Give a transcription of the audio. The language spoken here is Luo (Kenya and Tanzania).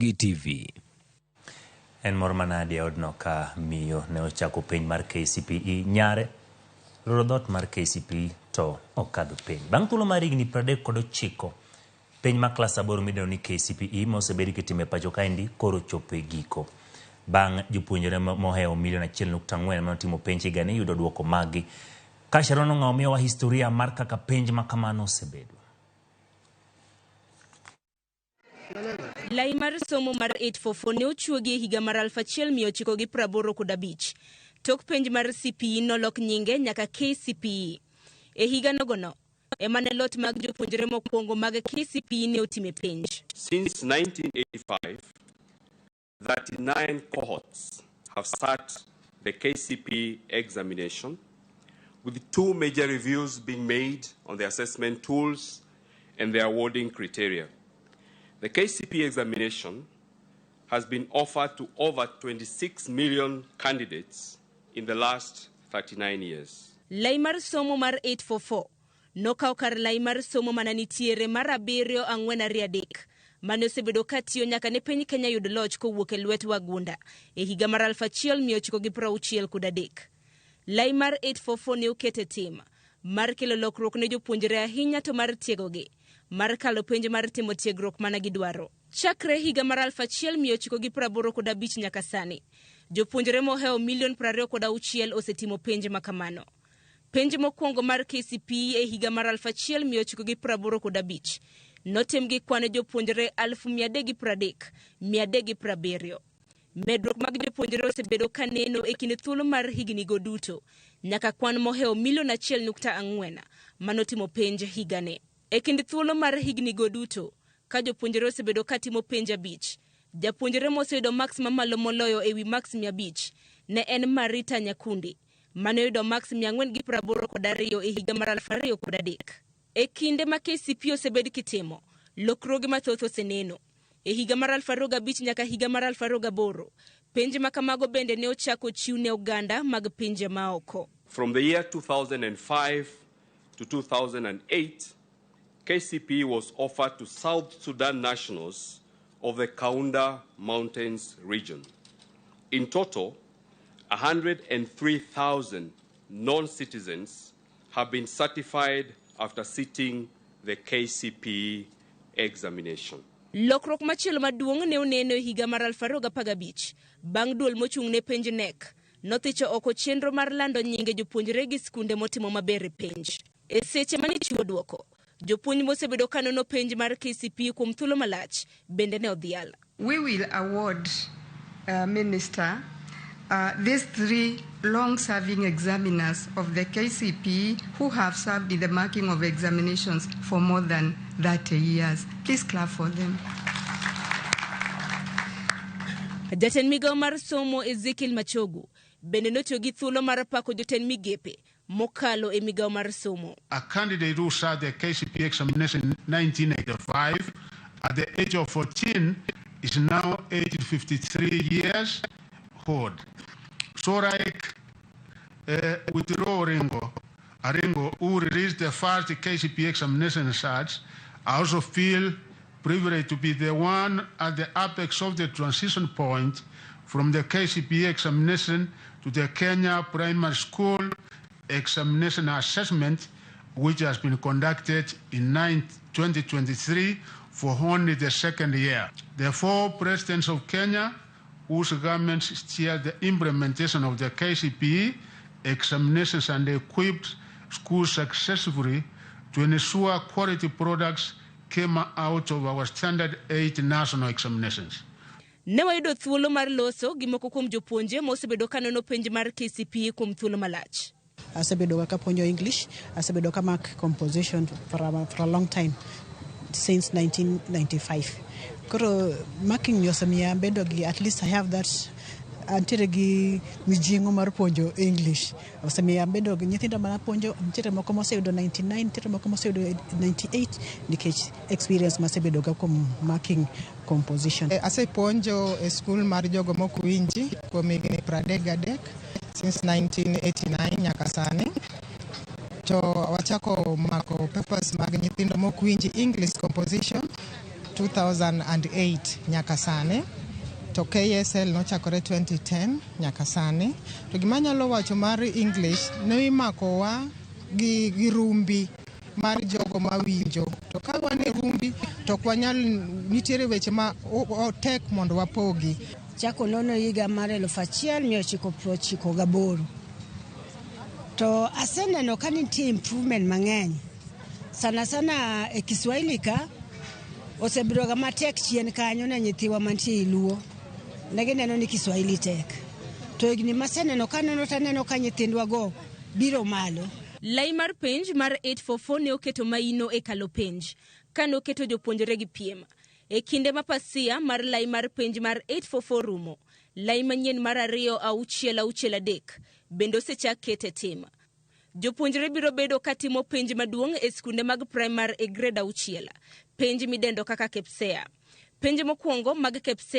Ramogi TV. En mor manadi e odno ka miyo ne ochako penj mar KCPE nyare loro dhoot mar KCPE to okadho penj. Bang' thuolo mar higni 39, penj mar klas aboro midendo ni KCPE ma osebed kitimo e pacho kaendi koro ochopo e giko. Bang' jopuonjre mohewo milion 1.4 mane otimo penj higani yudo duoko maggi. Ka Sharon Ong'awo miyowa historia mar kaka penj ma kamano osebedo. Lai mar somo mar 844 ne ochuogi e higa mar 1985. Tok penj mar CPE nolok nyinge nyaka KCPE. E higa nogono, ema ne lot mag jopuonjre mokwongo mag KCPE ne otime penj. Since 1985, 39 cohorts have sat the KCPE examination, with 2 major reviews being made on the assessment tools and the awarding criteria. The KCPE examination has been offered to over 26 million candidates in the last 39 years. Lai mar somo mar 844 nokawo kar lai mar somo mana nitiere mar 7 4 2 3 mane osebedo ka tiyo nyaka ne piny Kenya yud loch kowuok e lwet wagunda e higa mar 1963. Lai mar 844 ne oket e tim mar kelo lokruok ne jopuonjre ahinya to mar tiegogi mar kalo penj mar timo tiegruok mana gidwaro. Chakre higa mar 1985 nyaka sani, jopuonjre mohewo milion 26 osetimo penj ma kamano. Penj mokwongo mar KCPE e higa mar 1985 notim gi kwan jopuonjre 330,370. Medruok mag jopuonjre osebedo ka neno e kind thuolo mar hignigo duto nyaka kwan mohewo milion 1.4 manotimo penj higani. E kind thuolo mar hignigo duto, ka jopuonjre osebedo ka timo penj 5, japuonjre moseyudo maks mamalo moloyo e wi maks 500 ne en Marita Nyakundi, mane oyudo maks 482 e higa mar 2003. E kinde ma KCPE osebed kitimo, lokruoge mathoth oseneno. E higa mar 2005 nyaka higa mar 2008, penj ma kamago bende ne ochako chiw ne oganda mag pinje maoko. From the year 2005 to 2008, KCPE was offered to South Sudan nationals of the Kaunda Mountains region. In total, 103,000 non-citizens have been certified after sitting the KCPE examination. Lokruok machielo maduong' ne oneno e higa mar 2015 bang' duol mochung' ne penj KNEC nothicho oko chenro mar lando nyinge jopuonjre gi skunde motimo maber e penj. E seche mane chiwo duoko, jopuonj mosebedo ka nono penj mar KCPE kuom thuolo malach bende ne odhial. We will award, Minister, these 3 long-serving examiners of the KCPE who have served in the marking of examinations for more than 30 years. Please clap for them. Jatend migawo mar somo Ezekiel Machogu bende notiyo gi thuolo mar pako jotend migepe mokalo e migawo mar somo. A candidate who sat the KCPE examination in 1985 at the age of 14 is now aged 53 years old. So like with Row Aringo, who released the first KCPE examination results, I also feel privileged to be the one at the apex of the transition point from the KCPE examination to the Kenya Primary School Examination Assessment, which has been conducted in 2023 for only the second year. The 4 presidents of Kenya, whose governments steered the implementation of the KCPE examinations and equipped schools successfully to ensure quality products came out of our Standard 8 national examinations. Ne wayudo thuolo mar loso gi moko kuom jopuonje mosebedo ka nono penj mar KCPE kuom thuolo malach. Asebedo ka puonjo English, asebedo ka mark composition for a long time, since 1995. Koro marking ni osemiya bedo gi, at least I have that, antiere gi mijing'o mar puonjo English. Osemiya bedo gi nyithindo mana puonjo, nitiere moko moseyudo 99, nitiere moko moseyudo 98, nikech experience masebedo ga kuom marking composition. Asepuonjo e skul mar jogo mok winji kuom higni 33, since 1989 nyaka sani. To wachako mako papers mag nyithindo mok winji English composition 2008 nyaka sani, to KSL nochakore 2010 nyaka sani. To gima anyalo wacho mar English, ne imakowa gi rumbi mar jogo mawinjo, to ka wan e rumbi to ok wanyal, nitiere weche ma tek mondo wapogi. Chako nono higa mar 1998, to aseneno ka nitie improvement mang'eny, sana sana e Kiswahili ka osebedoga matek chien kanyo ne nyithiwa mantie e Luo, ne gineno ni Kiswahili tek, to higni maseneno kaneno taneno ka nyithindwa go biro malo. Lai mar penj mar 844 ne oketo maino e kalo penj kane oketo jopuonjre gi piem. E kinde ma pasia mar lai mar penj mar 844 rumo, lai manyien mar 2663 bende osechak ket e tim. Jopuonjre biro bedo ka timo penj maduong' e skunde mag primar e grade 6, penj midendo kaka KPSEA. Penj mokwongo mag KPSEA